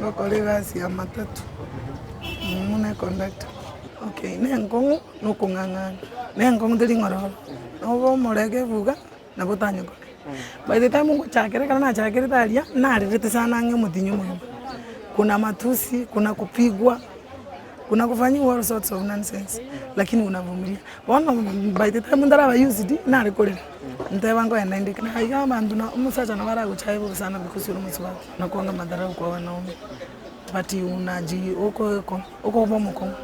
Ngokora egasi ya matatu, buna econductor. Okay, na enkong'u na okong'ang'ana, na enkong'u teri ng'ororo, nobe omoregebu iga, nabo otanyekore. By the time ngochakera ekero nachakerete aria, narerete sana ang'e omotinyi omogima, kuna matusi, kuna kupigwa, kuna kufanyiwa all sorts of nonsense, lakini unavumilia. Bono by the time ntaraba used, nare korera, nteba nkoenda inde na iga abanto na omosacha nabo aragochaye bobe sana because ore omosubati, nakwanga madharau kwa wanaume, but unaji oko oko okoba omokong'u.